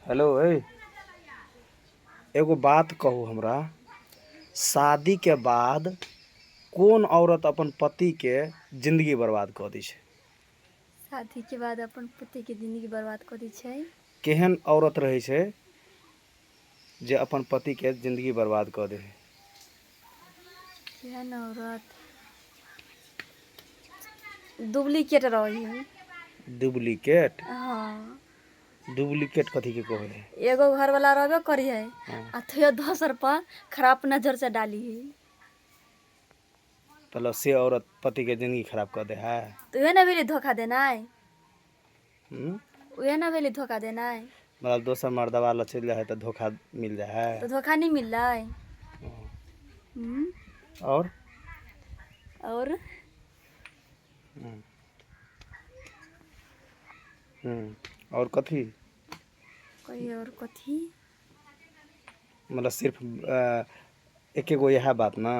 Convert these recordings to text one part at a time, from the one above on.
Hello ए, एगो बात कहू हमरा। शादीके बाद कोन औरत अपन पतिके जिन्दगी बर्बाद कऽ दै छै? शादीके बाद अपन पतिके जिन्दगी बर्बाद कऽ दै छै। केहन औरत रहै छै जे अपन पतिके जिन्दगी बर्बाद कऽ दै है? केहन औरत डुप्लीकेट रहै है। डुप्लीकेट? हँ। डुप्लीकेट कथीके कहै है? एगो घरवाला रहबे करी है हँ। आ थोड़े दोसर पर खराब नजर से डाली है। मतलब से औरत पतिके जिन्दगी खराब कऽ दै है। तऽ उहे ने भेलै धोखा देनाइ। हूँ? उहे ने भेलै धोखा देनाइ। मतलब दोसर मर्दबा लग चलि जाइ है तऽ धोखा मिल जाइ है। तऽ धोखा नहि मिललै? हूँ। आओर आओर हूँ, आओर कथी? कही आओर कथी। मतलब सिर्फ एके गो इएह बात ने?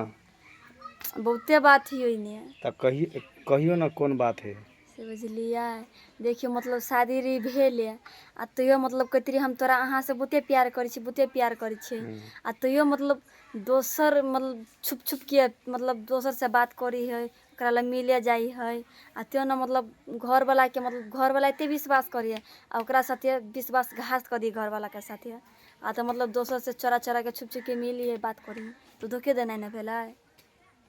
बहुते बात ही ओहिने। तऽ कही, कहियौ ने कोन बात है। से बुझलियै, देखियौ मतलब शादी री भेल आ तैयो मतलब कहैत रही हम तोरा अहाँसँ बहुते प्यार करै छी, बहुते प्यार करै छी, आ तैयो मतलब दोसर मतलब छुप छुपके मतलब दोसरसँ बात करै हइ, ओकरा लग मिले जाइ हइ, आ त्यो ने मतलब घरवलाके मतलब घरवला एते विश्वास करै हइ आ ओकरा साथे विश्वासघात कऽ दी घरवलाके साथे, आ तऽ मतलब दोसरसँ चोरा चोराके छुप छुपके मिलियै बात करी तऽ धोखे देनाइ ने भेलै।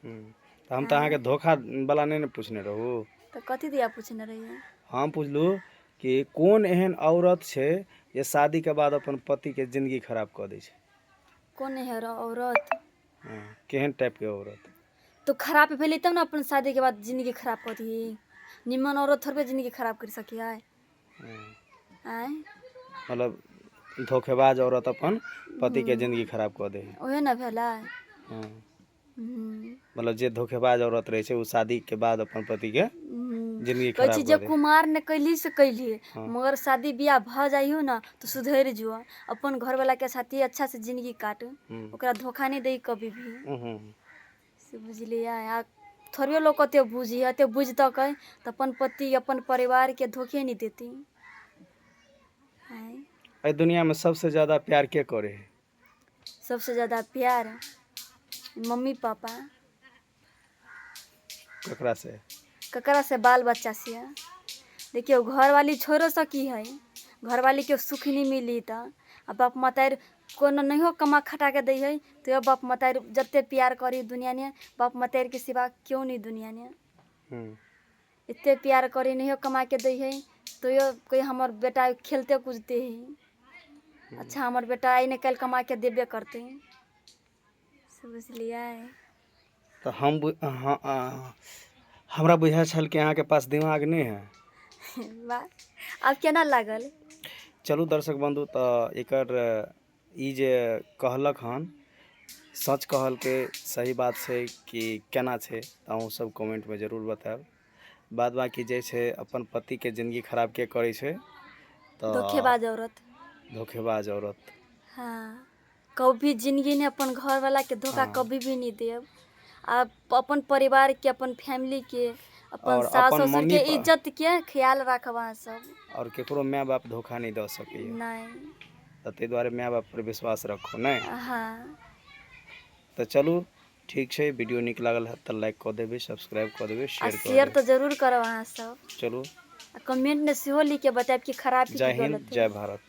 तऽ हम तऽ अहाँके धोखा वला नहि ने पूछने रहू। तऽ कथी दिया पूछने रहियै? हम पुछलहुँ कि कोन एहन औरत छै जे शादीके बाद अपन पतिके जिन्दगी खराब कऽ दै छै। कोन एहन औरत? हँ, केहन टाइपके औरत? तो खराब भेलै तब ने अपन शादीके बाद जिन्दगी खराब कऽ दी। निमन औरत थोड़बे जिन्दगी खराब करि सकै है। आँय? मतलब धोखेबाज औरत अपन पतिके जिन्दगी खराब कऽ दै है। ओहे ने भेलै। हँ। हूँ। मतलब जे धोखेबाज औरत रहै छै ओ शादीके बाद अपन पतिके हूँ। जिन्दगी कहै छी खराब जे कऽ दै। कुमार ने कैली से कैली, हँ। मगर शादी बियाह भऽ जाइयो ने तऽ सुधरि जो, अपन घरवलाके साथे अच्छा से जिन्दगी काट। हूँ। ओकरा धोखा नहि दै कभी भी। हूँ। से बुझलियै? आ थोड़बे लोक कते बुझी एते बुझतकै तऽ अपन पति अपन परिवारके धोखे नहि देतै। आँय? एहि दुनियामे सबसँ ज्यादा प्यार के करै है? सबसँ ज्यादा प्यार मम्मी पापा। ककरा से? ककरा से? बाल बच्चा से। देखियौ, घरवाली छोड़ो सकी है, घरवालीके सुख नहि मिली तऽ आ बाप मतारि कोनो नहियो कमा खटा कऽ दै है तैयो बाप मतारि जते प्यार करी दुनियामे बाप मतारिके सिवा केओ नहि दुनियामे। हूँ। एते प्यार करी, नहियो कमा के दै है तैयो कोइ हमर बेटा खेलते कूदते है, अच्छा हमर बेटा आइ ने काल्हि कमा के देबे करतै। से बुझलियै? तऽ हम हमरा बुझाइ छल कि अहाँके पास दिमाग नहि है। वाह, आब केना लागल? चलू दर्शक बन्धु, तऽ एकर ई जे कहलक हन सच कहलकै, सही बात छै कि केना छै, तऽ अहूँ सब कमेंटमे जरूर बतायब। बाद बाकी जे छै अपन पतिके जिन्दगी खराब के करै छै तऽ धोखेबाज औरत। धोखेबाज औरत। हाँ, कभी जिंदगी ने अपन घर वाला के धोखा हाँ। कभी भी नहीं देब। आ अपन परिवार के, अपन फैमिली के, अपन और सास अपन ससुर मम्मी के इज्जत के ख्याल राखब अहाँ सब। आओर केकरो माय बाप धोखा नहि दऽ सकैए। नहीं। तऽ ताहि दुआरे माय बाप पर विश्वास रखू नहि। हाँ। तऽ चलू ठीक छै, वीडियो नीक लागल हैत तऽ लाइक कऽ देबै, सब्सक्राइब कऽ देबै, आ शेयर कऽ शेयर देबै। तऽ जरूर करब अहाँ सब। चलू। आ कमेंट में सेहो लिख के बतायब कि खराब है जय कि हिंद, गलत है। जय भारत।